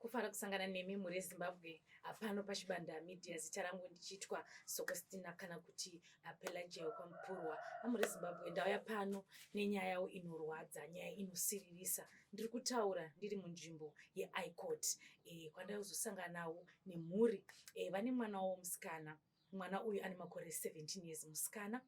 Kufara kusangana nemi mhuri yeZimbabwe pano paChibanda Media. Zita rangu ndichiitwa Sokostina kana kuti Pelagia wekwaMupurwa. Mhuri yeZimbabwe, ndauya pano nenyayawo inorwadza, nyaya inosiririsa. Ndiri kutaura ndiri munzvimbo yeIcourt kwandazosanganawo nemhuri vane mwana wavo musikana. Mwana uyu ane makore 17 years, musikana.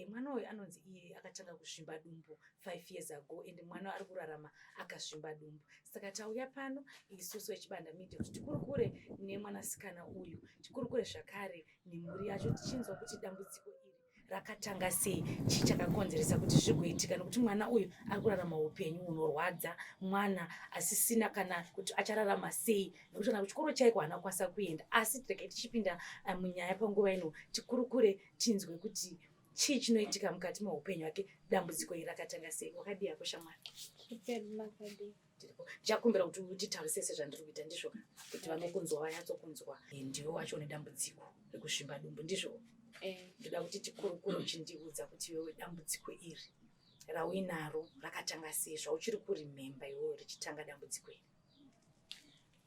Mwana uyu anonzi iye akatanga kuzvimba dumbu 5 years ago and mwana ari kurarama akazvimba dumbu. Saka tauya pano isusu veChibanda Media kuti tikurukure nemwanasikana uyu, tikurukure zvakare nemhuri yacho, tichinzwa kuti dambudziko iri rakatanga sei, chii chakakonzeresa kuti zvigoitika, nekuti mwana uyu ari kurarama upenyu hunorwadza, mwana asisina kana kuti achararama sei, nekuti kana kuchikoro chaiko haana kukwanisa kuenda. Asi regai tichipinda munyaya panguva ino, tikurukure, tinzwe kuti chii chinoitika mukati meupenyu hwake, dambudziko iri rakatanga sei. Wakadii hako, shamwari? Makadii? Ndichakumbira kuti utitaurise sezvandiri kuita, ndizvo, kuti vanokunzwa vanyatsokunzwa. Ndiwe wacho une dambudziko rekuzvimba dumbu, ndizvo? Eh. Ndoda kuti tikurukure, uchindiudza kuti iwewe dambudziko iri rauinaro rakatanga sei, zvauchiri kuremember iwewe richitanga dambudziko iri.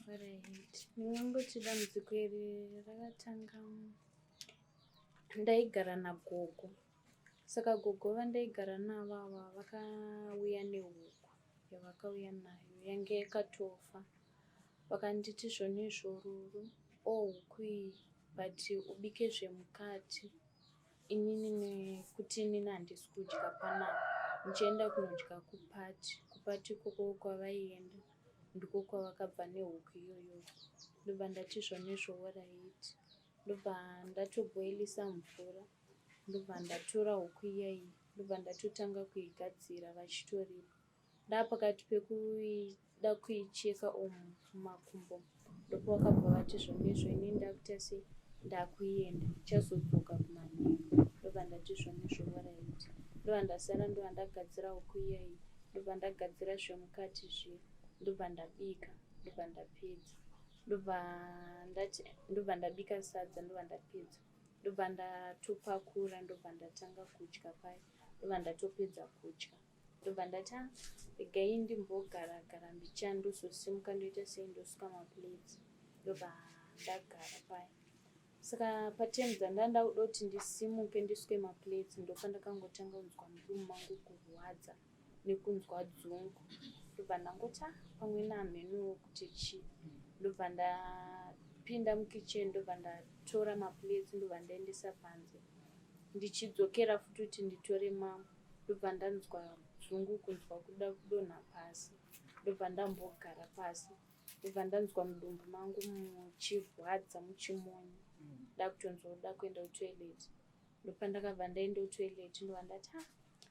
Alright. Ndingangoti dambudziko iri rakatanga ndaigara nagogo. Saka gogo vandaigara navo ava vakauya nehuku yavakauya nayo yange yakatofa. Vakanditi zvonizvo, "Ruru, o huku iyi, but ubike zvemukati. Inini nekuti inini handisi kudya panapa, ndichaenda kunodya kuparty." Kuparty ikoko kwavaienda ndiko kwavakabva nehuku iyoyo. Ndobva ndati zvonizvo, "Alright." Ndobva ndatobhoilisa mvura, ndobva ndatora huku iya iyi, ndobva ndatotanga kuigadzira vachitoripo. Ndapakati pekuida kuicheka umu mumakumbo, ndopavakabva vati zvonizvo, "Inini ndakuita sei, ndakuenda, ndichazodzoka kumanheru." Ndobva ndati zvonizvo, "Alright." Ndobva ndasara, ndobva ndagadzira huku iya iyi, ndobva ndagadzira zvemukati zviya, ndobva ndabika, ndobva ndapedza, ndobva ndati, ndobva ndabika sadza, ndobva ndapedza, ndobva ndatopakura, ndobva ndatanga kudya paya, ndobva ndatopedza kudya, ndobva ndati, "Ah, regai ndimbogara gara mbichana, ndozosimuka ndoita sei, ndosuka maplates." Ndobva ndagara paya. Saka patime dzandanga ndakuda kuti ndisimuke ndisuke maplates, ndopandakangotanga kunzwa mudumbu mangu kurwadza nekunzwa dzungu. Ndobva ndangoti, "Ah, pamwe namhenuwo kuti chii." Ndobva ndapinda mukicheni, ndobva ndatora maplates, ndobva ndaendesa panze. Ndichidzokera futi kuti nditore mamwe, ndobva ndanzwa dzungu, kunzwa kuda kudonha pasi. Ndobva ndambogara pasi, ndobva ndanzwa mudumbu mangu muchirwadza, muchimonya, ndakutonzwa kuda kuenda kutoilet. Ndopandakabva ndaenda kutoilet, ndobva ndati, "Ah,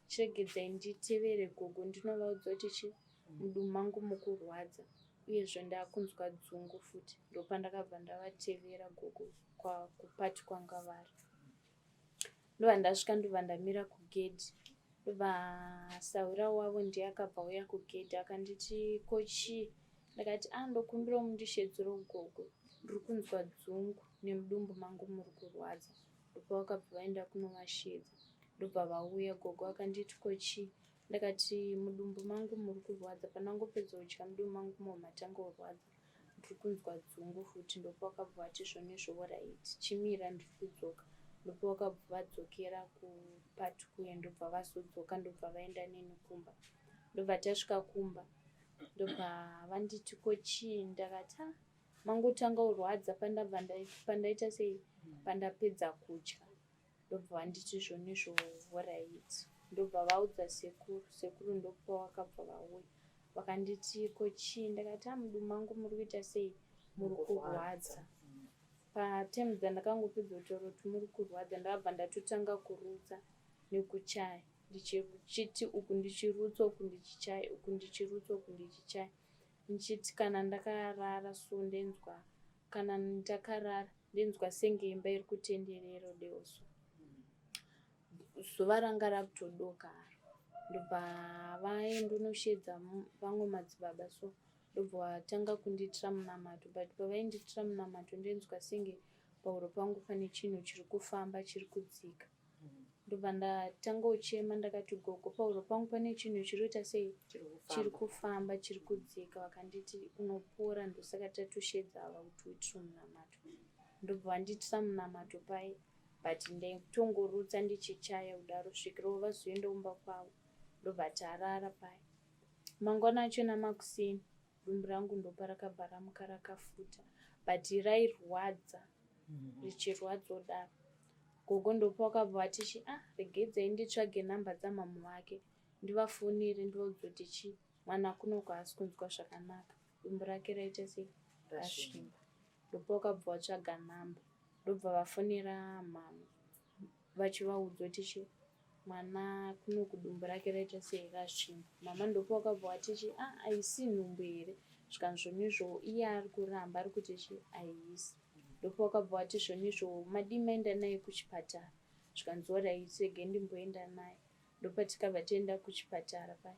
chiregedzai nditevere gogo, ndinovaudza kuti chi mudumbu mangu mukurwadza, uyezve ndakunzwa dzungu futi." Ndopandakabva ndavatevera gogo kuparty kwanga vari. Ndobva ndasvika, ndobva ndamira kugedhi. Ndobva sahwira wavo ndiye akabva auya kugedhi, akanditi, "Ko chii?" Ndakati, "A, ndokumbirawo mundishedzero gogo, ndiri kunzwa dzungu nemudumbu mangu muri kurwadza." Ndopavakabva vaenda kunovashedza, ndobva vauya. Gogo akanditi, "Ko chii?" Ndakati, "Mudumbu mangu muri kurwadza. Pandangopedza kudya, mudumbu mangu matanga kurwadza, ndiri kunzwa dzungu futi." Ndopavakabva vati zvonizvo, "Alright, chimira, ndiri kudzoka." Ndopavakabva vadzokera kuparty kuya, ndobva vazodzoka, ndobva vaenda neni kumba. Ndobva tasvika kumba, ndobva vanditi, "Ko chii?" Ndakati, "A, mangotanga kurwadza pandabva pandaita sei, pandapedza kudya." Ndobva vanditi zvonizvo, "Alright." Ndobva vaudza sekuru. Sekuru ndopavakabva vauya, vakanditi, "Ko chii?" Ndakati, "A, mudumbu mangu muri kuita sei, muri kurwadza." Patime dzandakangopedza kutaura kuti muri kurwadza, ndakabva ndatotanga kurutsa nekuchaya, ndichiti uku ndichirutsa, uku ndichichaya, uku ndichirutsa, uku ndichichaya, ndichiti kana ndakarara so ndenzwa, kana ndakarara ndenzwa senge imba iri kutenderera dewo. So zuva ranga rakutodoka haro. Ndobva vaendonoshedza vamwe madzibaba, so ndobva vatanga kundiitira munamato. But pavaindiitira munamato, ndenzwa senge pahuro pangu pane chinhu chiri kufamba, chiri kudzika. Ndobva ndatanga kuchema ndakati gogo pahuro pangu pane chinhu chiri kuita sei chiri kufamba chiri kudzika vakanditi unopora ndosaka tatoshedza ava kuti uitire munamato. Ndobva vandiitisa munamato paye but ndaitongorutsa ndichichaya kudaro svikiro vazoenda kumba kwavo ndobva tarara paye. Mangwana achona makuseni dumbu rangu ndoparakabva ramuka rakafuta but rairwadza richirwadza kudaro. Gogo ndopavakabva vati chi ah regedzai nditsvage nhamba dzamhamha vake ndivafonere ndivaudze kuti chi mwana kunoku haasi kunzwa zvakanaka dumbu rake raita sei rasvimba. Ndopavakabva vatsvaga nhamba ndobva vafonera mhamha vachivaudza kuti chi mwana kunoku dumbu rake raita sei rasvimba. Mhamha ndopavakabva vati chi ah haisi nhumbu here zvikanzi zvonizvo iye ari kuramba ari kuti chi haisi. Ndopavakabva vati zvonizvo madii maenda naye kuchipatara zvikanzi horaiti regai ndimboenda naye. Ndopatikabva taenda kuchipatara paya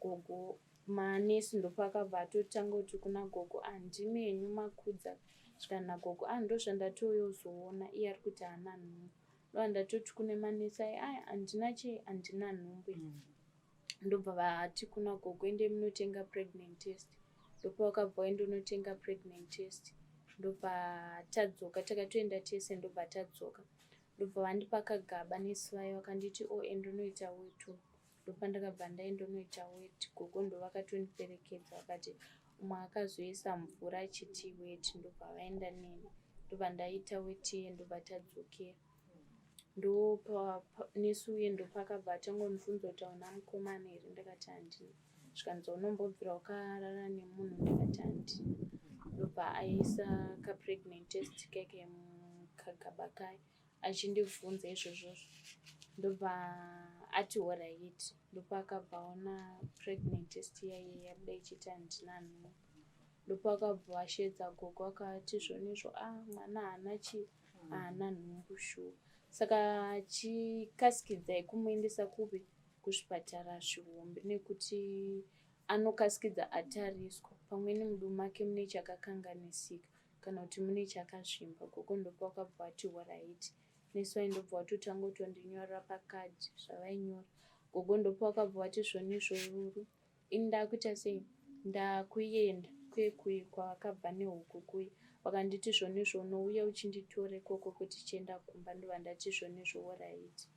gogo manesi ndopaakabva atotanga kuti kuna gogo ah ndimi henyu makudza zvikanzi nagogo ah ndozvandatouya kuzoona iye ari kuti haana nhumbu. Ndovandatoti kune manesi aye aya handina chii handina nhumbu. Ndobva vati kuna gogo endei munotenga pregnant test. Ndopavakabva vaenda unotenga pregnant test. Ndobva tadzoka takatoenda tese ndobva tadzoka. Ndobva vandipa kagaba nesi vaye vakanditi o oh, enda unoita weti. Ndopandakabva ndaenda unoita weti. Gogo ndovakatondiperekedza vakati umwe akazoisa mvura achiti weti ndobva vaenda neni. Ndobva ndaita weti iye ndobva tadzokera. Ndopa nesi uye ndopakabva atangondibvunza kuti hauna mukomana here ndakati handina. Zvikanzi unombobvira wakarara nemunhu ndakati handina. Ndobva aisa kapregnant test kake mukagaba kaya achindibvunza izvozvozvo. Ndobva ati horaiti. Ndopaakabva aona pregnant test iya iya yabuda ichiti handina nhumbu. Ndopaakabva asheedza gogo akati zvonizvo ah mwana haana chii haana nhumbu shuwa. Saka chikasikidzai kumuendesa kupi kuzvipatara zvihombe nekuti anokasikidza atariswa pamweni mudumbu make mune chakakanganisika kana kuti mune chakazvimba. Gogo ndopavakabva vati horaiti. Nesi vaye ndobva vatotanga kutondinyorera pakadhi zvavainyora. Gogo ndopavakabva vati zvonizvo Ruru ini ndakuita sei ndakuenda kuye kuye kwavakabva nehuku kuye vakanditi zvonizvo unouya uchinditora ikoko kuti tichienda kumba ndobva ndati zvonizvo horaiti.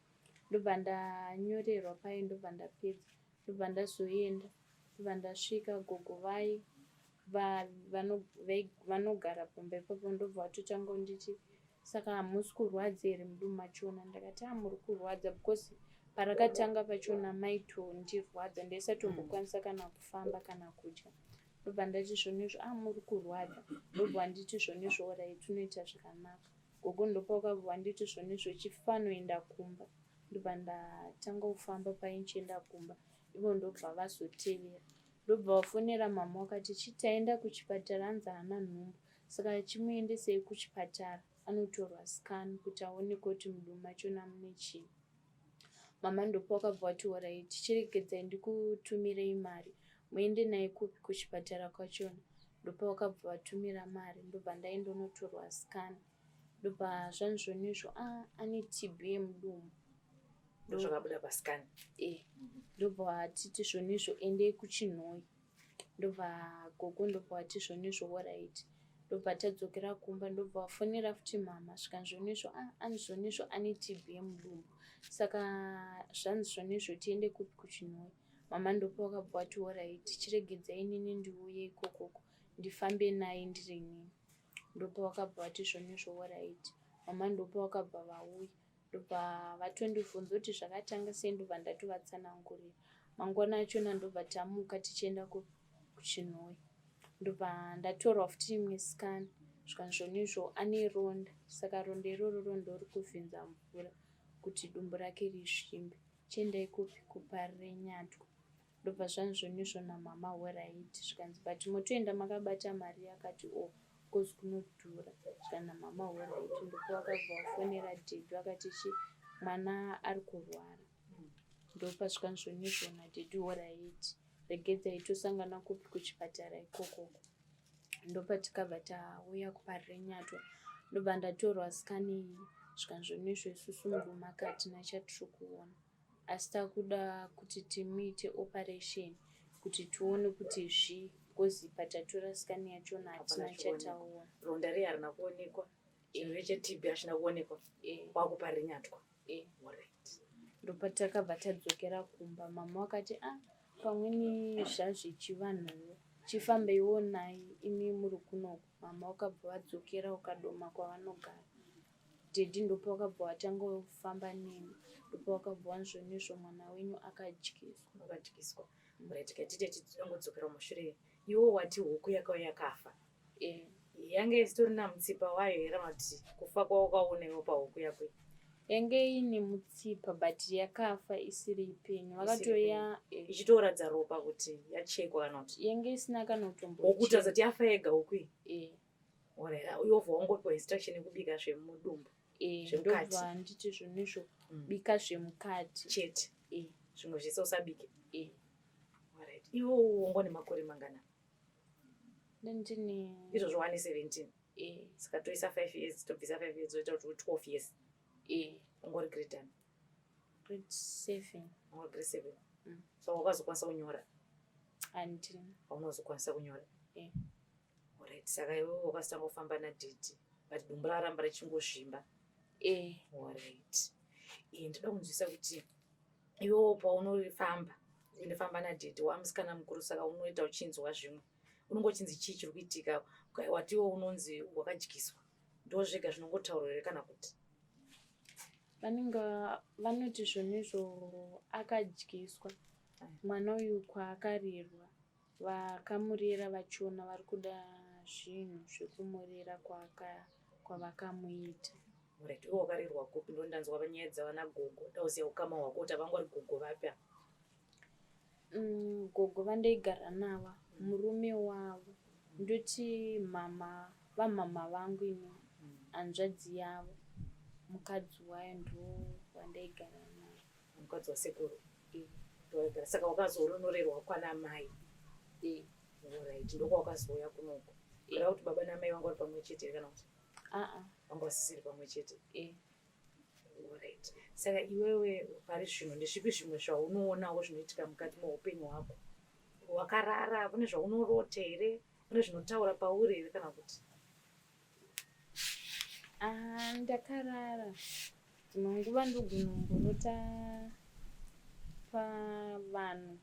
Ndobva ndanyorerwa paye ndobva ndapedza ndobva ndazoenda ndobva ndasvika gogo vaye vanogara pamba ipapo ndobva vatotanga kunditi saka hamusi kurwadza here mudumbu machona ndakati ah muri kurwadza because parakatanga pachona maitondirwadza ndaisatombokwanisa kana kufamba kana kudya ndobva ndati zvonizvo ah muri kurwadza ndobva vanditi zvonizvo orai tunoita zvakanaka gogo ndopavakabva vanditi zvonizvo chifanoenda kumba ndobva ndatanga kufamba paye ndichienda kumba ivo ndobva vazotevera ndobva vafonera mama vakati chitaenda kuchipatara hanzi haana nhumbu saka chimuendesei kuchipatara anotorwa scan kuti aonekwe kuti mudumbu machona mune chii. Mama ndopavakabva vati horaiti chiregedzai ndikutumirei mari muende naye kupi kuchipatara kwachona. Ndopavakabva vatumira mari ndobva ndaenda unotorwa scan ndobva zvanzi zvonizvo ah, ane TB yemudumbu. Ndozvakabuda pascan. Eh, ndobva vatiti zvonizvo endei kuChinhoyi. Ndobva gogo ndobva vati zvonizvo horaiti. Ndobva tadzokera kumba ndobva vafonera futi mama zvikanzi zvonizvo ah anzi zvonizvo ane TB yemudumbu. Saka zvanzi zvonizvo tiende kupi kuChinhoyi. Mama ndopavakabva vati horaiti chiregedzai inini ndiuye ikokoko ndifambe naye ndiri inini. Ndopavakabva vati zvonizvo horaiti. Mama ndopavakabva vauya. Ndobva vatondibvunza kuti zvakatanga sei ndobva ndatovatsanangurira. Mangwana achona ndobva tamuka tichienda kuChinhoyi. Ndobva ndatorwa futi imwe scan zvikanzi zvonizvo ane ronda saka ronda irororo ndori kuvhinza mvura kuti dumbu rake rizvimbe. Chiendai kupi kuParirenyatwa. Ndobva zvanzi zvonizvo namama horaiti zvikanzi but motoenda makabata mari yakati o oh, cause kunodhura zvikanzi namama horaiti ndopavakabva vafonera dhedhi vakati chi mwana ari kurwara ndopa zvikanzi zvonizvo nadhedhi horaiti regedzai tosangana kupi kuchipatara ikokoko ndopatikabva tauya kuParirenyatwa ndobva ndatorwa scan iyi. Zvikanzi zvonizvo isusu murume akatina chatiri kuona asi takuda kuti timuite operation kuti tione kuti zvii because patatora scan yachona hatina Hapana chikuonekwa. Chataona. Ronda riya harina kuonekwa, chirwere cheTB hachina kuonekwa. Kwakuparinyatwa. Alright. Ndopatakabva tadzokera kumba, mama vakati, a ah, pamweni zvazvechivanhuwo, chifambeiwo naye imi muri kunoku. Mama vakabva vadzokera ukadoma kwavanogara. Dhedhi ndopavakabva vatanga kufamba neni, ndopavakabva vanzvonizvo mwana wenyu akadyiswa. Akadyiswa. Right, katite titangodzokera mumashure. Iwo wati huku yakauya yakafa. Yange isitorina mutsipa wayo here kana kuti kufa kwawakaona iwo pahuku yako? Yange iine mutsipa but yakafa isiri ipenyu. Vakatoya ichitoratidza ropa kuti yachekwa kana kuti yange isina kana kutombo. Huku taridza kuti yafa yega huku iyi. Alright, yobva wangopiwa instruction yekubika zvemudumbu. Zvemukati. Ndobva nditi zvonizvo bika zvemukati chete. Zvimwe zvese usabike. Alright. Iwo wongo nemakore mangana? Ndine Izvozvo wane 17. Saka toisa 5 years, tobvisa 5 years, toita kuti 12 years. Ungori grade ani? Grade 7. Ungori grade 7. So wakazokwanisa kunyora? Handina. Haunozokwanisa kunyora? Alright, saka iwe wakazotanga kufamba nadhedhi but dumbu raramba richingozvimba. Alright. Ndoda kunzwisa kuti iwewo paunofamba, unofamba nadhedhi wamusikana mukuru, saka unoita uchinzwa zvimwe. Unonge uchinzi chii chiri kuitika? Watiwo unonzi wakadyiswa. Ndo zvega zvinongotaurwa here kana kuti? Vanenge vanoti zvonizvo akadyiswa. Mwana uyu kwaakarerwa, vakamurera vachiona vari kuda zvinhu zvekumurera kwavakamuita. Alright, iwe wakarerwa kupi? Ndo ndanzwa panyaya dzavana gogo. Dauziya ukama hwako kuti havanga vari gogo vapi apa? Gogo vandaigara nava, murume wavo, ndoti mama vamama vangu ini, hanzvadzi yavo, mukadzi wayo ndo wandaigara naye. Mukadzi wasekuru? Ndowaigara. Saka wakazononorerwa kwana mai? Alright, ndokwawakazouya kunoku. Kureva kuti baba namai vanga vari pamwe chete here kana kuti? Aa. Vanga vasisiri pamwe chete. Alright. Saka iwewe pari zvino ndezvipi zvimwe zvaunoonawo zvinoitika mukati meupenyu hwako? Wakarara, kune zvaunorota here? Kune zvinotaura pauri here kana kuti? Ah, ndakarara. Dzimwe nguva ndogonomborota pavanhu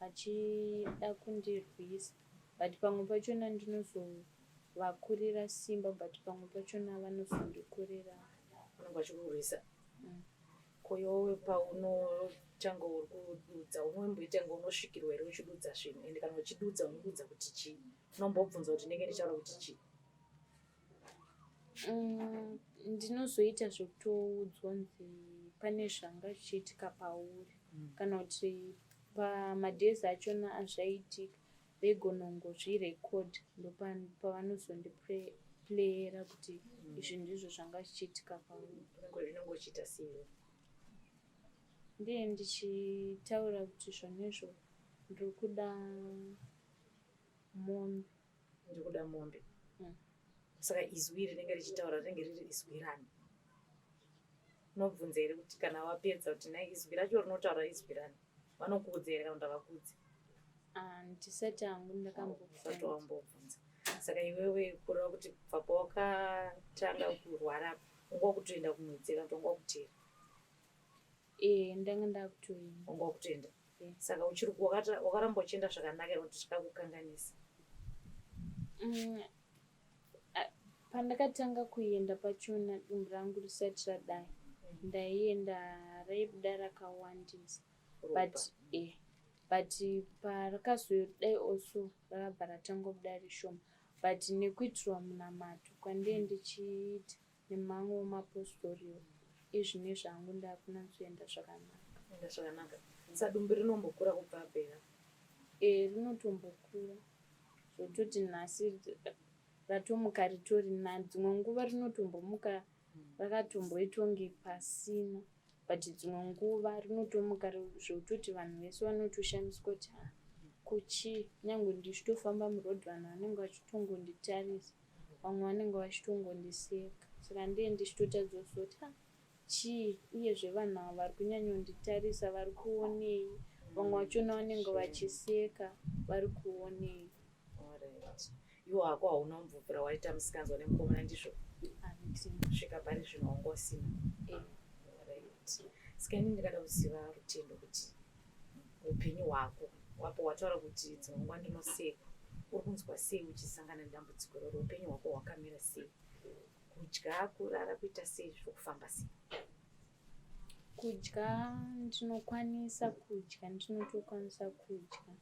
vachida kundirwisa, but pamwe pachona ndinozovakurira simba, but pamwe pachona vanozondikurira. Vanenge vachikurwisa. Ko iwewe paunotanga uri kududza, unomboita kunge unosvikirwa here uchidudza zvinhu? Ende kana uchidudza unodudza kuti chii? Unombobvunza kuti ndinenge ndichitaura kuti chii? Ndinozoita zvekutoudzwa kunzi pane zvanga zvichiitika pauri, kana kuti pamadhezi achona azvaitika vegonongozvirekodha, ndopavanozondiplayera kuti izvi ndizvo zvanga zvichiitika pauri. Unenge uchiita sei? Ndiye ndichitaura kuti zvonizvo ndiri kuda mombe. Ndiri kuda mombe. Saka izwi rinenge richitaura rinenge riri izwi rani? Unobvunza here kuti kana wapedza kuti nai izwi racho rinotaura izwi rani? Vanokuudza here kana kuti havakuudzi? Ndisati hangu ndakambobvunza. Usati wambobvunza. Saka iwewe kureva kuti kubva pawakatanga kurwara wanga wakutoenda kumwedzi kana kuti wanga wakuteera? Ndanga ndakutoenda. Wanga wakutoenda. Saka wakaramba uchienda zvakanaka here kuti zvakakukanganisa? Pandakatanga kuenda pachona dumbu rangu risati radai, ndaienda raibuda rakawandisa. But parakazodai also rakabva ratanga kubuda rishoma, but nekuitirwa munamato kwandee ndichiita nemamwe mapostoriwo, izvi nezvangu ndakunatsoenda zvakanaka. Enda zvakanaka. Saka dumbu rinombokura kubva apera? Rinotombokura zvototi nhasi ratomuka ritori nani. Dzimwe nguva rinotombomuka rakatomboitwa kunge pasina, but dzimwe nguva rinotomuka zvekutoti vanhu vese vanotoshamiswa kuti kuchii, nyangwe ndichitofamba murodhi vanhu vanenge vachitongonditarisa, vamwe vanenge vachitongondiseka. Saka ndiye ndichitotadza kuzoti ah, chii uyezve vanhu ava vari kunyanyonditarisa vari kuonei vamwe vachona vanenge vachiseka vari kuonei. Alright. Iwe hako hauna kumbobvira waita musikanzwa nemukomana ndizvo? Handina. Kusvika pari zvino wanga usina. Eh. Alright. Saka ini ndingada kuziva Rutendo kuti upenyu hwako wapo wataura kuti dzimwe nguva ndinosekwa uri kunzwa sei uchisangana nedambudziko iroro upenyu hwako hwakamira sei kudya kurara kuita sei zviri kufamba sei Kudya ndinokwanisa kudya ndinotokwanisa kudya.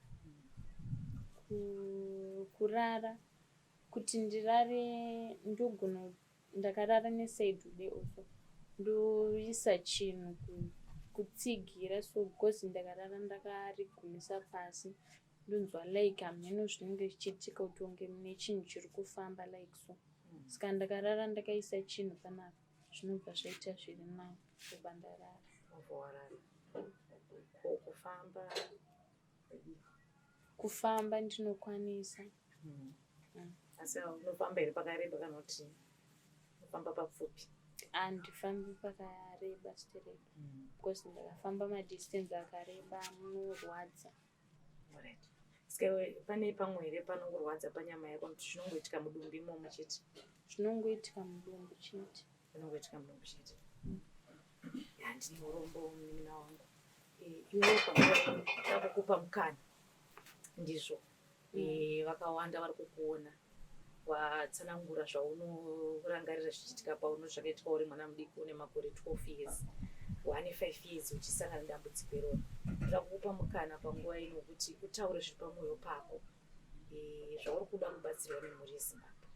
Kurara kuti ndirare ndogona ndakarara neside kudai also ndoisa chinhu kutsigira so because ndakarara ndakarigumisa pasi ndonzwa like hameno zvinenge zvichiitika kuti kunge mune chinhu chiri kufamba like so. Saka ndakarara ndakaisa chinhu panapa. Zvinobva zvaita zviri nani ndobva ndarara. Wobva warara. Ko kufamba? Kufamba ndinokwanisa. Asi unofamba here pakareba kana kuti unofamba papfupi? Handifambi pakareba stereki because ndakafamba madistance akareba munorwadza. Alright. Saka iwe pane pamwe here panongorwadza panyama yako kuti zvinongoitika mudumbu imomo chete? Zvinongoitika mudumbu chete. Zvinongoitika mudumbu chete. Ya ndine urombo munin'ina wangu. Eh, iwe panguva ino ndakukupa mukana. Ndizvo. Eh, vakawanda vari kukuona watsanangura zvaunorangarira zvichiitika pauno zvakaitika uri mwana mudiki une makore 12 years wane 5 years uchisangana nedambudziko iroro ndoda kukupa mukana panguva ino wekuti utaure zviri pamwoyo pako eh, zvauri kuda kubatsirwa nemhuri yezimbabwe.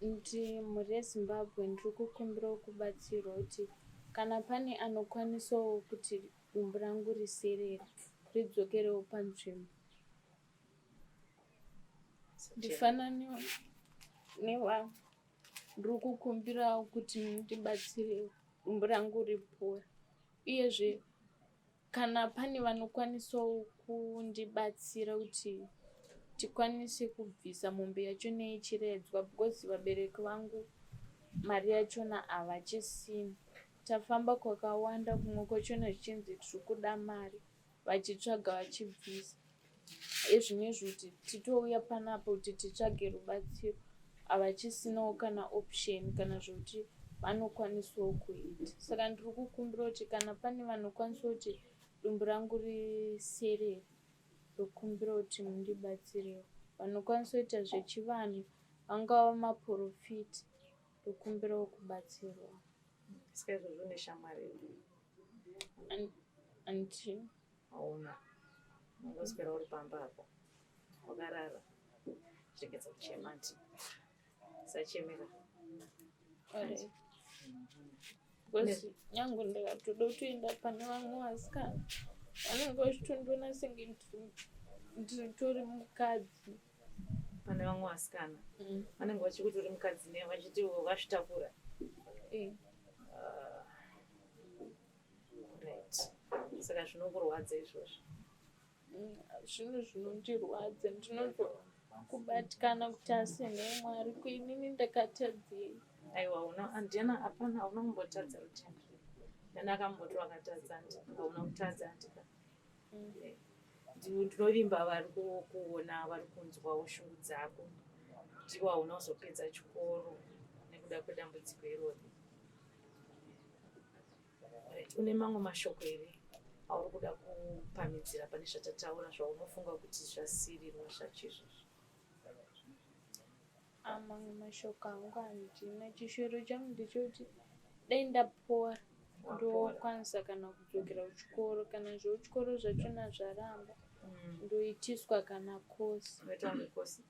Ndi mhuri yeZimbabwe ndiri kukumbirawo kubatsirwa kuti kana pane anokwanisawo kuti dumbu rangu riserere ridzokerewo panzvimbo ndifanane nevamwe. Ndiri kukumbirawo kuti mundibatsirewo dumbu rangu ripore uyezve Kana pane vanokwanisawo kundibatsira kuti tikwanise kubvisa mombe yachona yechiredzwa because vabereki vangu mari yachona havachisina. Tafamba kwakawanda kumwe kwachona zvichinzi tiri kuda mari vachitsvaga vachibvisa. Ezvinezvi kuti titouya panapa kuti titsvage rubatsiro havachisinawo kana option kana zvekuti vanokwanisawo kuita. Saka ndiri kukumbira kuti kana pane vanokwanisa kuti dumbu rangu riserere ndokumbira kuti mundibatsirewo. Vanokwanisa kuita zvechivanhu vangava maporofita ndokumbirawo kubatsirwa. Saka izvozvo une shamwari here? Handina. Hauna. Ungoswera uri pamba apo wakarara. Chirega kuchema aunty. Usachemera. Alright. Because nyange ndikatoda kutoenda pane vamwe vasikana vanenge vachitondiona senge nditori mukadzi. Pane vamwe vasikana vanenge vachikuti uri mukadzi ne vachiti wakazvitakura. Eh. Right. Saka zvinokurwadza izvozvo? Zvinhu zvinondirwadza ndinonzwa kubatikana kuti asi nhai Mwari ko inini ndakatadzei? Aiwa hauna andina hapana hauna kumbotadza Rutendo. Ndani akamboti wakatadza andi hauna kutadza andika. Ndinovimba vari kuona vari kunzwawo shungu dzako kuti iwe hauna kuzopedza chikoro nekuda kwedambudziko irori. Right. Une mamwe mashoko here auri kuda kupamhidzira pane zvatataura zvaunofunga kuti zvasirirwa zvacho izvozvo? Ah, mamwe mashoko angu handina. Chishuviro changu ndechekuti dai ndapora ndokwanisa kana kudzokera kuchikoro kana zvekuchikoro zvachona zvaramba ndoitiswa kana kosi. Unoita kunge kosi?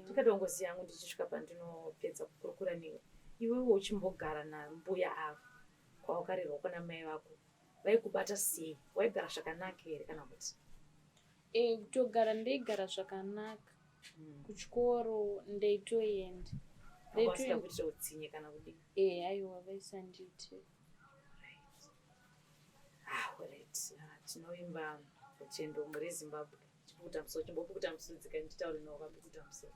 Ndikada ngozi yangu ndichisvika pandinopedza kukurukura newe iwewe uchimbogara nambuya ava kwawakarerwa kwana mai vako vaikubata sei waigara zvakanaka here kana kuti e, kutogara ndaigara zvakanaka kuchikoro ndaitoenda vasina kuitira utsinye kana kudii e aiwa vaisandiitira right. Ah, alright. Ah, tinoimba rutendo mhuri yezimbabwe Chipukuta musoro, chimbopukuta musoro dzika nditaure nawo wakapukuta musoro.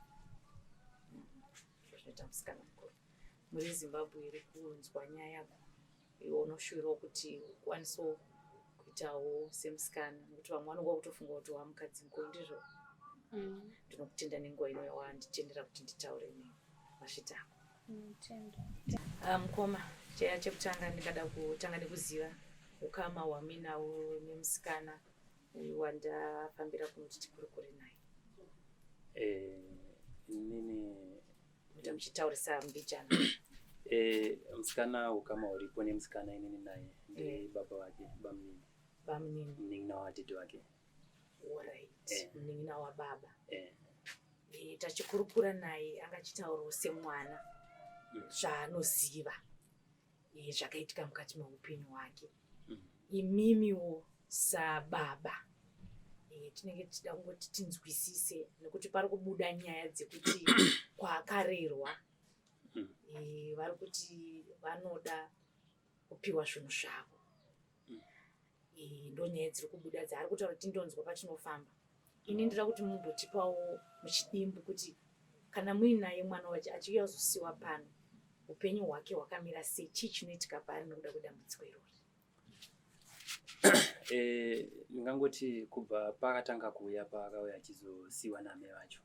Ndozvinoita musikana mukuru. Muri Zimbabwe iri kunzwa nyaya yako, iwe unoshuwirawo kuti ukwanisewo kuitawo semusikana, nekuti vamwe vanonga kutofunga kuti wamukadzi mukuru, ndizvo? Ndinokutenda nenguva ino yawanditendera kuti nditaure newe. Masvita ako. Ndinotenda. Mukoma, chaya chekutanga ndingada kutanga nekuziva ukama hwamuinawo nemusikana uyu wandafambira kunoti tikurukure naye. Inini Muita muchitaurisa mbijana. Musikana, ukama huripo nemusikana inini naye ndi baba vake, bamunini. Bamunini. Munin'ina watete wake. Alright. Eh. Munin'ina wababa. Eh. Tachikurukura naye anga achitaurawo semwana zvaanoziva zvakaitika mukati meupenyu hwake. Imimiwo sababa, tinenge tichida kungoti tinzwisise, nekuti pari kubuda nyaya dzekuti kwaakarerwa, vari kuti vanoda kupiwa zvinhu zvavo. Ndo nyaya dziri kubuda dzaari kutaura, tindonzwa patinofamba. Ini ndoda kuti mumbotipawo muchidimbu kuti kana muinaye mwana wacho achiuya kuzosiwa pano, upenyu hwake hwakamira sei, chii chinoitika paari nekuda kwedambudziko irori? Ndingangoti kubva paakatanga kuuya, paakauya achizosiyiwa naamai vacho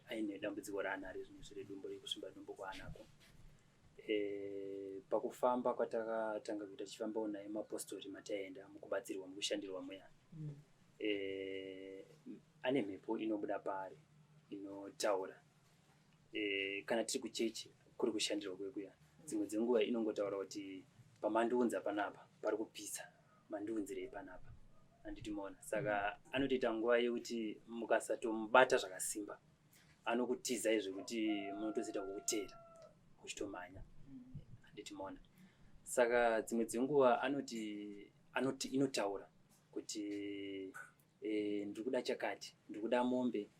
aine dambudziko raanaro zvinezvi redumbu, rekusvimba dumbu kwaanako. Pakufamba kwatakatanga kuita tichifambawo naye mapostori mataienda mukubatsirwa, mukushandirwa muya, ane mhepo inobuda paari inotaura. Kana tiri kuchechi kuri kushandirwa kwekuya, dzimwe dzenguva inongotaura kuti pamandiunza panapa pari kupisa, mandiunzirei panapa? Handiti maona? Saka anotoita nguva yekuti mukasatomubata zvakasimba anokutizai, zvekuti munotozoita kukuteera uchitomhanya. Handiti maona? Saka dzimwe dzenguva anoti inotaura kuti ndiri kuda chakati, ndiri kuda mombe.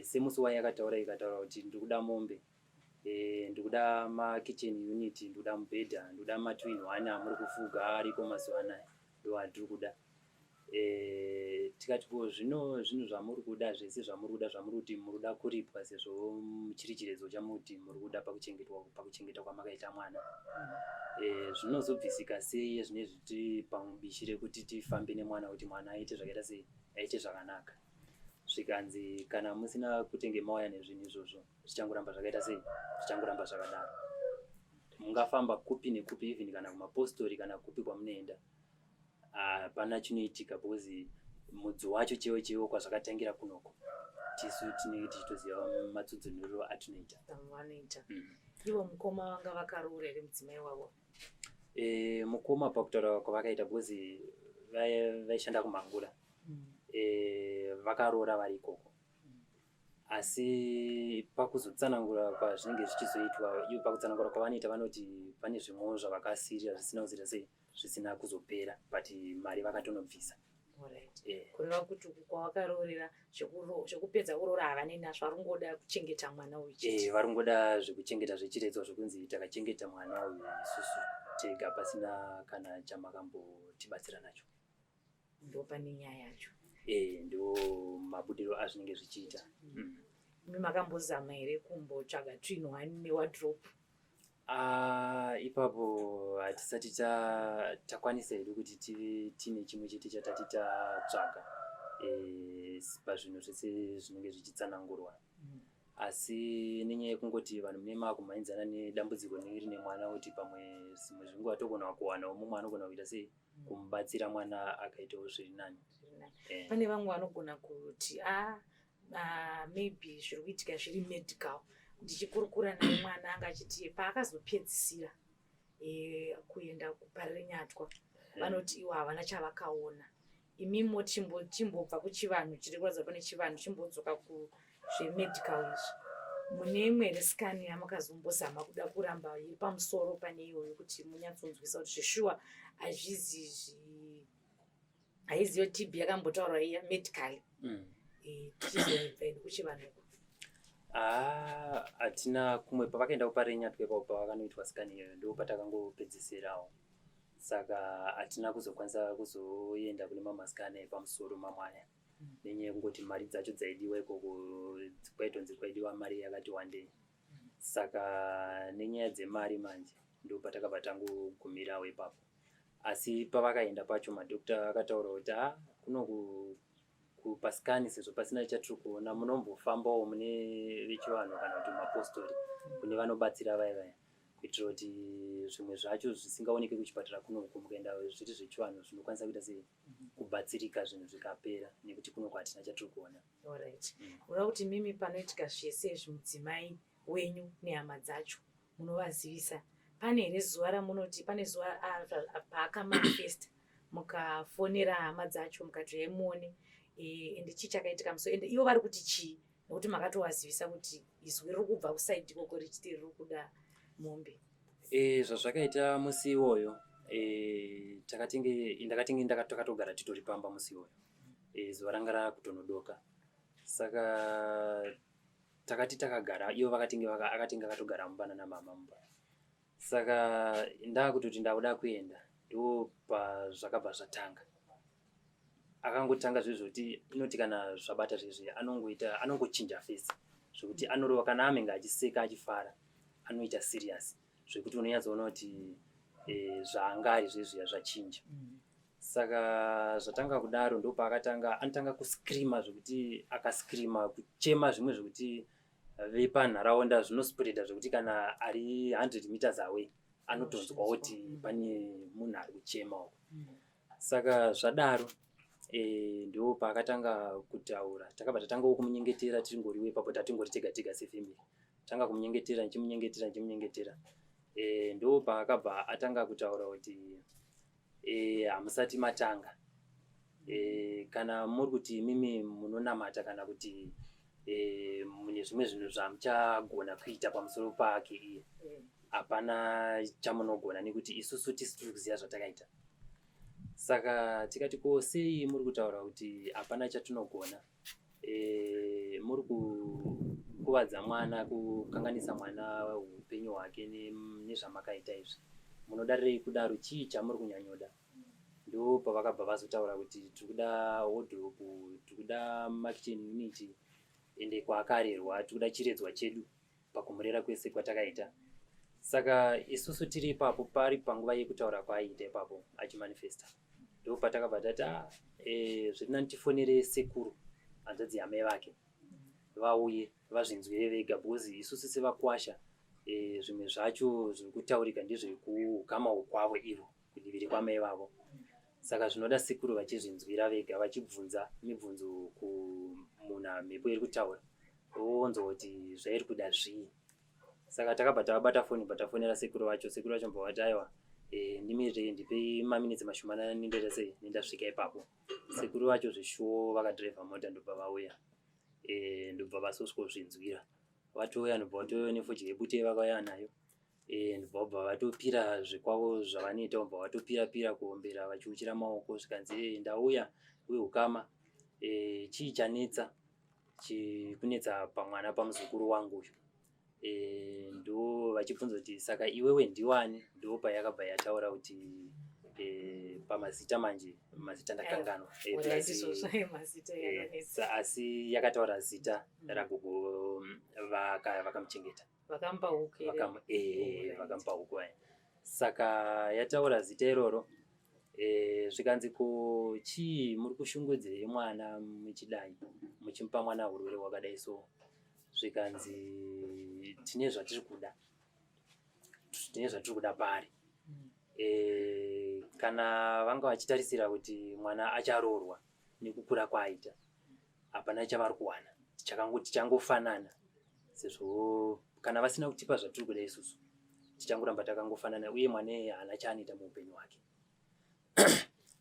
Semusi wayakataura, ikataura kuti ndiri kuda mombe, ndiri kuda makitchen unit, ndiri kuda mubhedha, ndiri kuda matwin one amuri kufuga ariko mazuva anaya, ndo atiri kuda. Tikati ko zvino zvinhu zvamuri kuda zvese, zvamuri kuda, zvamuri kuti muri kuda kuripwa, sezvo chiri chiredzo chamuti muri kuda pakuchengetwa, pakuchengeta kwamakaita mwana, zvinozobvisika sei zvinezvi tiri pamubishi rekuti tifambe nemwana, kuti mwana aite zvakaita sei, aite zvakanaka? Zvikanzi kana musina kutenge mauya nezvinhu izvozvo, zvichangoramba zvakaita sei, zvichangoramba zvakadaro. Mungafamba kupi nekupi, even kana kumapostori kana kupi kwamunoenda, hapana chinoitika, because mudzi wacho chaiwo chaiwo kwazvakatangira kunoko, tisu tinenge tichitoziva matsudzunuriro atinoita. Vanoita. Ivo mukoma vanga vakaroora here mudzimai wavo? Mukoma pakutaura kwavakaita, because vaishanda kuMhangura, vakaroora vari ikoko, asi pakuzotsanangura kwazvinenge zvichizoitwa, ivo pakutsanangura kwavanoita vanoti pane zvimwewo zvavakasirira zvisina kuzoita sei, zvisina kuzopera, but mari vakatonobvisa. Alright. Kureva kuti uku kwavakaroorera, zvekupedza kuroora havanei nazvo, vari kungoda kuchengeta mwana uyu chete. Vari kungoda zvekuchengeta zvechiredzwa, zvekunzi takachengeta mwana uyu isusu tega pasina kana chamakambotibatsira nacho. Ndo pane nyaya yacho. Ndo mabudiro azvinenge zvichiita. Imi makambozama here kumbotsvaga twin one newardrobe? Ah, ipapo hatisati takwanisa hedu kuti tive tine chimwe chete chatati tatsvaga pazvinhu zvese zvinenge zvichitsanangurwa, asi nenyaya yekungoti vanhu mune maakumhanyidzana nedambudziko rinenge rine mwana, kuti pamwe zvimwe zvinguva togona kuwanawo mumwe anogona kuita sei, kumubatsira mwana akaitawo zviri nani. Zviri nani. Pane vamwe vanogona kuti a maybe zviri kuitika zviri medical. Ndichikurukura naye mwana anga achiti paakazopedzisira kuenda kuParirenyatwa, vanoti ivo havana chavakaona. Imimo chimbobva kuchivanhu chiri kuratidza pane chivanhu, chimbodzoka kuzvemedical izvi. Mune imwe here scan yamakazombozama kuda kuramba iri pamusoro pane iyoyo kuti munyatsonzwisa kuti zveshuwa hazvizi haiziyo TB yakambotaurwa iya medically? Tichizobva hedu kuchivanhu uku. Ah, hatina kumwe. Pavakaenda kuParirenyatwa ipapo pavakanoitwa scan iyoyo, ndo patakangopedzisirawo, saka hatina kuzokwanisa kuzoenda kune mamwe mascan epamusoro mamwe aya. Nenyaya yekungoti mari dzacho dzaidiwa ikoko kwaitonzi kwaidiwa mari yakati wandei. Saka nenyaya dzemari manje ndopatakabva tangogumirawo ipapo. Asi pavakaenda pacho madoctor akataura kuti ah kuno kupasikani sezvo pasina chatiri kuona munombofambawo mune vechivanhu kana kuti mapostori kune vanobatsira vaya vaya kuitira kuti zvimwe zvacho zvisingaoneke kuchipatara kunoku mukaenda zviri zvechivanhu zvinokwanisa kuita sei kubatsirika zvinhu zvikapera nekuti kunoku hatina chatiri kuona. Alright. Unoda kuti mimi panoitika zvese izvi mudzimai wenyu nehama dzacho munovazivisa. Pane here zuva ramunoti pane zuva paakamanifesta mukafonera hama dzacho mukati uyai muone eh, ende chii chakaitika muso ende ivo vari kuti chii nekuti makatovazivisa kuti izwi riri kubva kusaidi ikoko richiti riri kuda mombe. E, zvazvakaita musi iwoyo e, takatenge ndakatenge takatogara titori pamba musi iwoyo e, zuva ranga rakutonodoka saka takati takagara ivo vakatenge akatenge akatogara mumba nana mama mumba saka ndakutoti ndakuda kuenda ndo pazvakabva zvatanga akangotanga zvezvekuti inoti kana zvabata zvezve anongoita anongochinja face zvekuti anorova kana amenge achiseka achifara anoita serious zvekuti unonyatsoona kuti e, zvaanga ari zvezviya zvachinja mm. Saka zvatanga kudaro ndopaakatanga anotanga kuscreama zvekuti akascreama kuchema zvimwe zvekuti vepanharaunda zvinospreada zvekuti kana ari 100 meters away anotonzwa kuti mm. pane munhu ari kuchema uko mm. saka zvadaro e, ndo paakatanga kutaura takabva tatangawo kumunyengetera tiringoriwo ipapo tatingori tega tega sefamily tanga kumunyengetera ndichimunyengetera ndichimunyengetera e, ndo paakabva atanga kutaura kuti e, hamusati matanga e, kana muri kuti imimi munonamata kana kuti e, mune zvimwe zvinhu zvamuchagona kuita pamusoro pake iye hapana chamunogona nekuti isusu tisi tiri kuziva zvatakaita saka tikati ko sei muri kutaura kuti hapana chatinogona e, muri kukuvadza mwana kukanganisa mwana upenyu hwake nezvamakaita izvi munodarirei kudaro chii chamuri kunyanyoda ndo pavakabva vazotaura kuti tiri kuda wardrobe tiri kuda makitchen unit ende kwaakarerwa tiri kuda chiredzwa chedu pakumurera kwese kwatakaita saka isusu tiri ipapo pari panguva yekutaura kwaaiita ipapo achimanifesta ndo patakabva tati ah, e, zviri nani tifonere sekuru hanzvadzi yamai vake vauye vazvinzwire vega because isusu sevakwasha e, zvimwe zvacho zviri kutaurika ndezvekuukama kwavo ivo kudivi rekwamai vavo saka zvinoda sekuru vachizvinzwira vega vachibvunza mibvunzo kumunhu mhepo iri kutaura vonzwa kuti zvairi kuda zvii saka takabva tavabata foni bva tafonera sekuru vacho sekuru vacho mbva vati aiwa e, ndimirei ndipei maminitsi mashomanana nindoita sei nindasvika ipapo sekuru vacho zvishuwo vakadhiraivha mota ndobva vauya e, ndobva vasosvozvinzwira vatouya ndobva vatouya nefodya yebute vakauya nayo Eh, ndobva vabva vatopira zvekwavo zvavanoita vobva vatopira pira kuombera vachiuchira maoko zvikanzi eh, ndauya wehukama eh, chii chanetsa chikunetsa pamwana pamuzukuru wangu uyu eh, ndo vachibvunza kuti saka iwewe ndiwani ndo payakabva yataura kuti eh, pamazita manje mazita ndakanganwa eh, eh, asi yakataura zita ragogo mm, vakamuchengeta vakamupa huku here? Eh, vakamupa huku aya saka yataura zita iroro eh, zvikanzi ko chii muri kushungudzirei mwana muchidai muchimupa mwana urwere hwakadai so zvikanzi tine zvatiri kuda tine zvatiri kuda paari e, kana vanga vachitarisira kuti mwana acharoorwa nekukura kwaaita hapana chavari kuwana tichangofanana sezvo kana vasina kutipa zvatiri kuda isusu tichangoramba takangofanana uye mwana iye haana chaanoita muupenyu hwake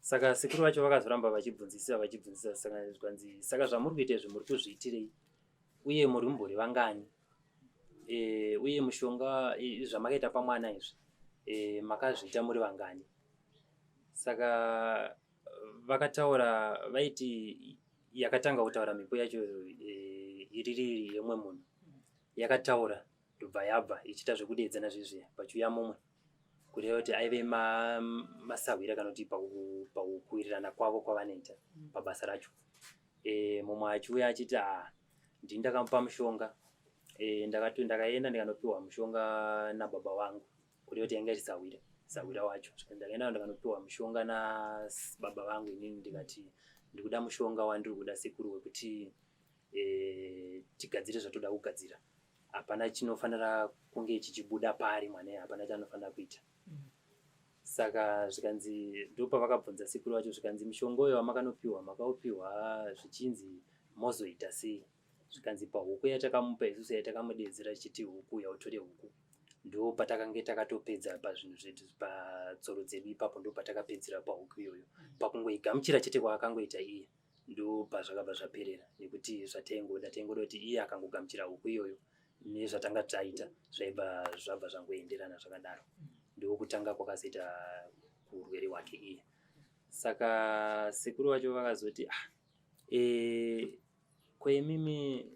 saka sekuru vacho vakazoramba vachibvunzisisa vachibvunzisa saka zvikanzi saka zvamuri kuita izvi muri kuzviitirei uye muri mumbori vangani e, uye mushonga e, zvamakaita pamwana izvi e, makazviita muri vangani saka vakataura vaiti yakatanga kutaura mhepo yacho e, iriri yemumwe munhu yakataura ndobva yabva ichiita zvekudeedzana zvezviya pachiuya mumwe kureva kuti aive masahwira kana kuti pakuwirirana kwavo kwavanoita pabasa racho. E, mumwe achiuya achiti ah, ndini ndakamupa mushonga e, ndakati ndakaenda ndikanopiwa mushonga nababa vangu kureva kuti yanga iri sahwira sahwira wacho ndakaenda ndikanopiwa mushonga nababa vangu inini ndikati ndikuda mushonga wandiri kuda sekuru wekuti e, tigadzire zvatoda kugadzira hapana chinofanira kunge chichibuda paari mwana hapana chaanofanira kuita Saka zvikanzi ndopavakabvunza sekuru vacho zvikanzi mushonga uyo wamakanopiwa makaupiwa zvichinzi mozoita sei zvikanzi pahuku yatakamupa isusu yatakamudeedzera tichiti huku yautore huku ndo patakange takatopedza pazvinhu zvedu patsoro dzedu ipapo ndo patakapedzera pahuku iyoyo pakungoigamuchira chete kwaakangoita iye ndo pazvakabva zvaperera nekuti zvataingoda taingoda kuti iye akangogamuchira huku iyoyo nezvatanga taita zvaibva zvabva zvangoenderana zvakadaro ndokutanga kwakazoita urwere hwake iye saka sekuru vacho vakazoti ah, e, ko imimi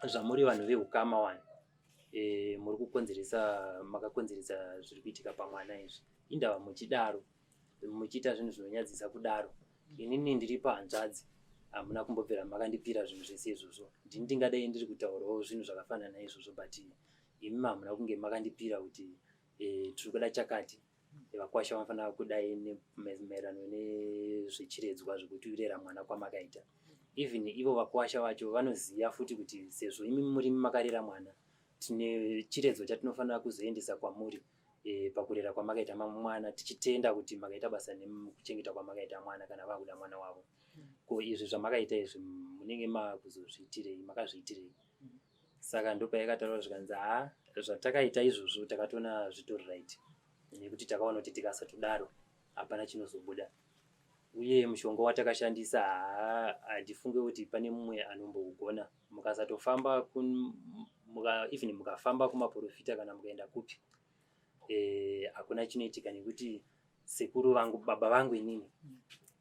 zvamuri vanhu veukama wani e, muri kukonzeresa makakonzeresa zviri kuitika pamwana izvi indava muchidaro muchiita zvinhu zvinonyadzisa kudaro inini ndiri pahanzvadzi hamuna kumbobvira makandipira zvinhu zvese izvozvo ndini ndingadai ndiri kutaurawo zvinhu zvakafanana naizvozvo but imi hamuna kunge makandipira kuti e, tiri kuda chakati vakwasha vanofanira kudai maererano nezvechiredzwa zvekutirera mwana kwamakaita even ivo vakwasha vacho vanoziva futi kuti sezvo imi murimi makarera mwana tine chiredzwa chatinofanira kuzoendesa kwamuri e, pakurera kwamakaita mwana tichitenda kuti makaita basa nekuchengeta kwamakaita mwana kana vakuda mwana wavo ko izvi zvamakaita izvi munenge makuzozviitirei makazviitirei saka ndopayakataura zvikanzi ha zvatakaita izvozvo takatoona zvitori right nekuti takaona kuti tikasatodaro hapana chinozobuda uye mushonga watakashandisa haa handifunge kuti pane mumwe anombougona mukasatofamba muka, even mukafamba kumaprofita kana mukaenda kupi hakuna chinoitika nekuti sekuru vangu baba vangu inini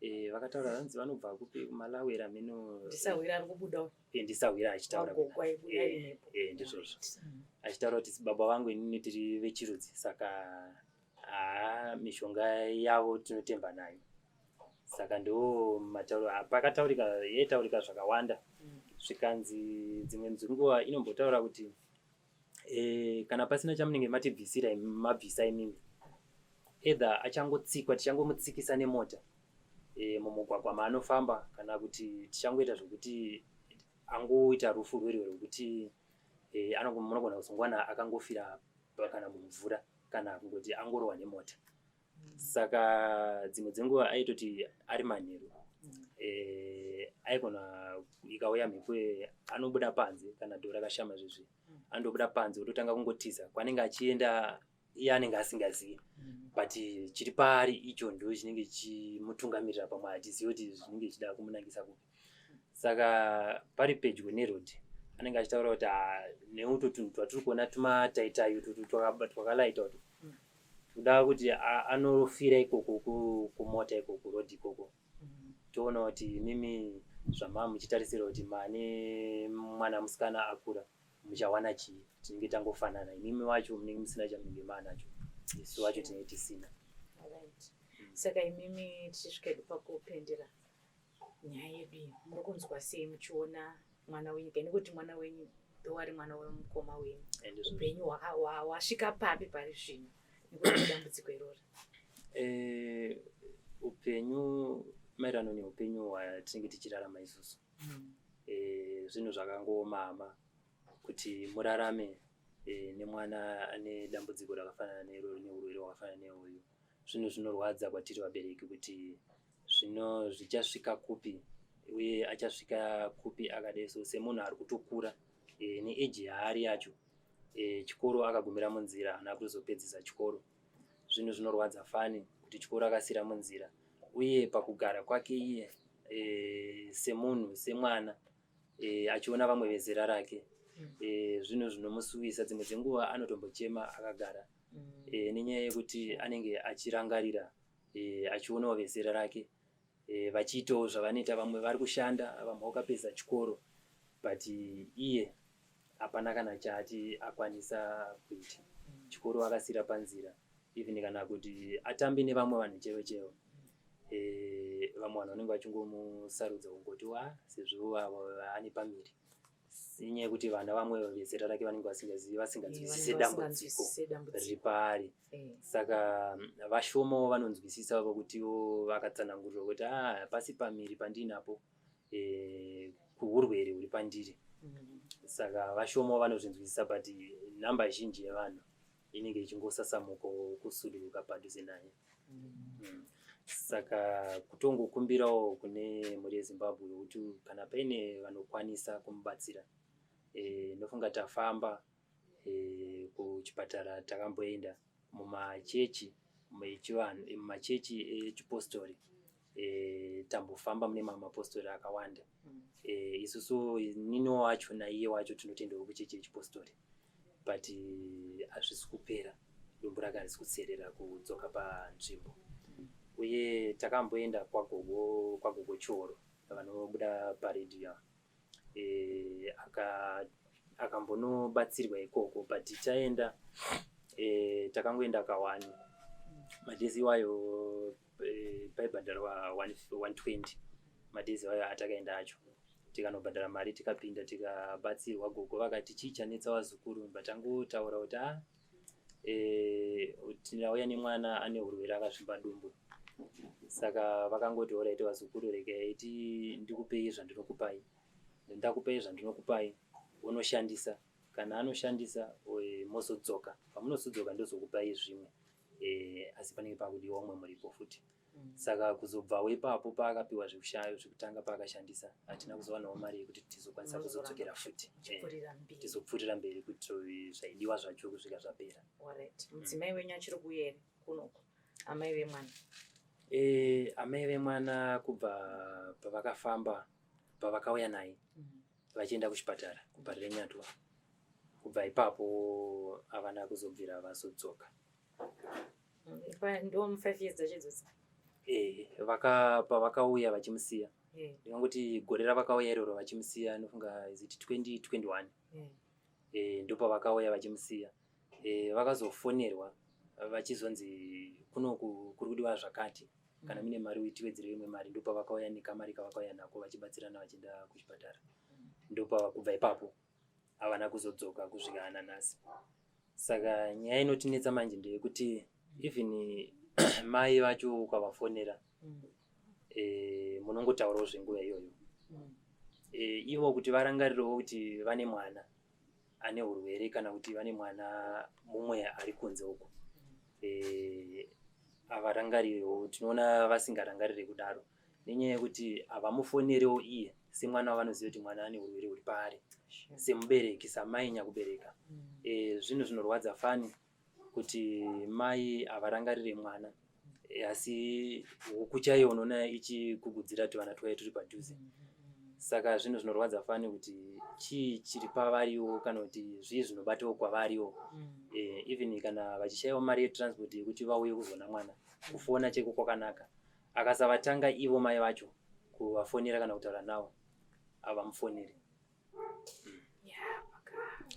e, vakataura vanzi vanobva kupi kuMalawi rameno ndisahwira ari kubuda e, ndisahwira achitaura wagogo aibuda Eh, imhepo eh, ndizvozvo achitaura kuti baba vangu inini tiri vechirudzi saka haa mishonga yavo tinotemba nayo saka ndo matauro pakataurika yaitaurika zvakawanda zvikanzi dzimwe dzenguva inombotaura kuti e, kana pasina chamunenge matibvisira mabvisa imimi either achangotsikwa tichangomutsikisa nemota e, mumugwagwa maanofamba kana kuti tichangoita zvokuti angoita rufu rwerwe rwekuti e, munogona kuzongowana akangofira kana mumvura kana kungoti angorohwa nemota saka dzimwe dzenguva aitoti ari manheru e, aikona ikauya mhepo anobuda panze kana dhoo rakashama zvezvi anotobuda panze ototanga kungotiza kwanenge achienda iye anenge asingazivi but chiri paari icho ndo chinenge chimutungamirira pamwe hatizivi kuti zvinenge zvichida kumunangisa kupi saka pari pedyo neroad anenge achitaura kuti "Ah, neuto tunhu twatiri kuona tumataitai utu twakalaita utu kuda kuti anofira ikoko kumota ikoko road ikoko toona kuti imimi zvamaa muchitarisira kuti mane mwana musikana akura muchawana chii tinenge tangofanana imimi wacho munenge musina chamunenge maanacho isu wacho tinenge tisina Alright. Saka imimi tichisvika hedu pakupendera nyaya yedu iyi muri kunzwa sei muchiona mwana wenyu kai nekuti mwana wenyu ndowari mwana wemukoma wenyu And izvozvo. upenyu hwasvika papi pari zvino nekuti dambudziko irori Eh, upenyu maererano neupenyu hwatinenge tichirarama isusu eh, zvinhu zvakangooma kuti murarame eh, nemwana ane dambudziko rakafanana neroro neurwere hwakafanana neuyu zvinhu zvinorwadza kwatiri vabereki kuti zvino zvichasvika kupi uye achasvika kupi akadai so semunhu ari kutokura e, neeji yaari yacho e, chikoro akagumira munzira haana kuzopedzisa chikoro zvinhu zvinorwadza fani kuti chikoro akasira munzira uye pakugara kwake iye e, semunhu semwana e, achiona vamwe vezera rake e, zvinhu zvinomusuwisa dzimwe dzenguva anotombochema akagara e, nenyaya yekuti anenge achirangarira e, achionawo vezera rake e, vachiitawo zvavanoita vamwe vari kushanda vamwe vakapedza chikoro but iye hapana kana chaati akwanisa kuita chikoro akasira panzira even kana kuti atambe nevamwe vanhu chaivo chaivo Eh, vamwe vanhu vanenge vachingomusarudza kungoti wa sezvo ane pamiri inyaya yekuti vana vamwe vezera rake vanenge vasingazivi vasinganzwisise dambudziko riri paari eh. saka vashomawo vanonzwisisa vokutiwo vakatsanangurirwa kuti ah, pasi pamiri pandiinapo eh, kuurwere huri pandiri mm. saka vashomawo vanozvinzwisisa but nhamba zhinji yevanhu inenge ichingosasamuka kusuduruka padhuze naye mm. Saka kutongokumbirawo kune mhuri yeZimbabwe kuti kana paine vanokwanisa kumubatsira e, ndofunga tafamba e, kuchipatara takamboenda mumachechi echivanhu mumachechi echipostori e, tambofamba mune mamwe mapostori akawanda mm. e, isusu nini wacho naiye wacho tinotendawo kuchechi yechipostori but hazvisi kupera dumbu rake harisi kutserera kudzoka panzvimbo uye takamboenda kwagogo kwagogo choro vanobuda paredhiyo e, akambonobatsirwa ikoko but taenda e, takangoenda kawani madhezi iwayo e, paibhadharwa 120 madhezi iwayo atakaenda acho tikanobhadhara mari tikapinda tikabatsirwa gogo vakati chii chanetsa vazukuru but tangotaura kuti a ah, e, tinauya nemwana ane urwere akazvimba dumbu saka vakangoti oraiti vazukuru regai ti ndikupei zvandinokupai ndakupai zvandinokupai unoshandisa kana anoshandisa e, mozodzoka pamunozodzoka ndozokupai zvimwe e, asi panenge pakudiwa umwe muripo futi mm. Saka kuzobvawo ipapo paakapiwa zvekutanga paakashandisa hatina kuzowanawo mari yekuti tizokwanisa kuzodzokera futi eh, tizopfuurira mberi kuti zvaidiwa zvacho kusvika zvapera. Mudzimai wenyu achiri kuuya here kunoko amai vemwana? Eh, amai vemwana kubva pavakafamba pavakauya naye mm. vachienda kuchipatara kuParirenyatwa kubva ipapo havana kuzobvira vazodzoka. Ndo mu5 years dzacho idzodzo? Eh, vaka pavakauya vachimusiya eh. ndingangoti gore ravakauya iroro vachimusiya nofunga is it 2021 eh. Eh, ndopavakauya vachimusiya eh, vakazofonerwa vachizonzi kunoku kuri kudiwa zvakati kana mune mari tiwedzere imwe mari ndopavakauya nekamari kavakauya nako vachibatsirana vachienda kuchipatara ndopava kubva ipapo havana kuzodzoka kusvika nanhasi saka nyaya inotinetsa manje ndeyekuti even mai vacho ukavafonera mm. e, munongotaurawo zvenguva iyoyo mm. e, ivo kuti varangarirewo kuti vane mwana ane urwere kana kuti vane mwana mumwe ari kunze uko mm. e, havarangarirewo tinoona vasingarangarire kudaro nenyaya yekuti havamufonerewo iye semwana wavanoziva kuti mwana ane urwere huri paari semubereki samai nyakubereka mm. e, zvinhu zvinorwadza fani kuti mai havarangarire mwana e, asi huku chaiyo unoona ichikugudzira tuvana twayo turi padhuze mm. Saka zvinhu zvinorwadza fani kuti chii chiri pavariwo kana kuti zvii zvinobatawo kwavariwo mm. E, even kana vachishaiwa mari yetransport yekuti vauye kuzoona mwana kufona cheko kwakanaka akasavatanga ivo mai vacho kuvafonera kana kutaura navo havamufoneri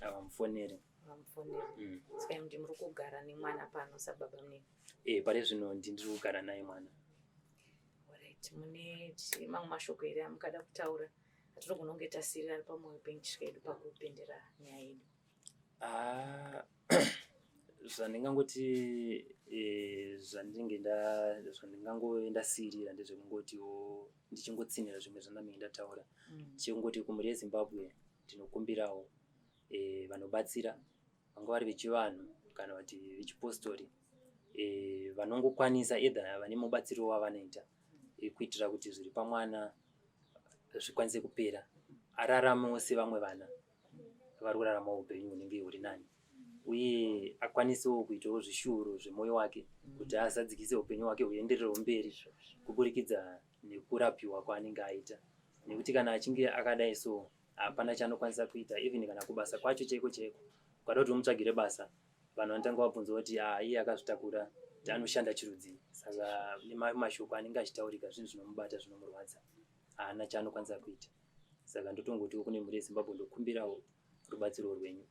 havamufoneri mm. Saka ndi muri kugara nemwana pano sababa munini? E, pari zvino ndiri kugara naye mwana. Alright, mune mamwe mashoko here amukada kutaura atinogona kunge tasirira ari pamwoyo penyu tisvika yedu pakupendera nyaya yedu? Ah, zvandingangoti eh, zvandinge zvandingangove ndasiirira ndezvekungotiwo ndichingotsinhira zvimwe zvandamenge ndataura mm. Chekungoti kumhuri yeZimbabwe ndinokumbirawo eh, vanobatsira vanga vari vechivanhu kana kuti vechipostori eh, vanongokwanisa either vane mubatsiro wavanoita kuitira kuti zviri pamwana zvikwanise kupera araramewo sevamwe vana vari kuraramawo upenyu hunenge huri nani uye akwanisewo kuitawo zvishuviro zvemwoyo wake kuti azadzikise upenyu hwake huendererewo mberi kuburikidza nekurapiwa kwaanenge aita nekuti kana achinge akadai so hapana chaanokwanisa kuita even kana kubasa kwacho chaiko chaiko ukada kuti umutsvagire basa vanhu vanotanga vabvunza kuti ah, iye akazvitakura kuti anoshanda chirudzii saka nemashoko anenge achitaurika zvinhu zvinomubata zvinomurwadza haana chaanokwanisa kuita saka ndotongotiwo kune mhuri yeZimbabwe ndokumbirawo rubatsiro rwenyu.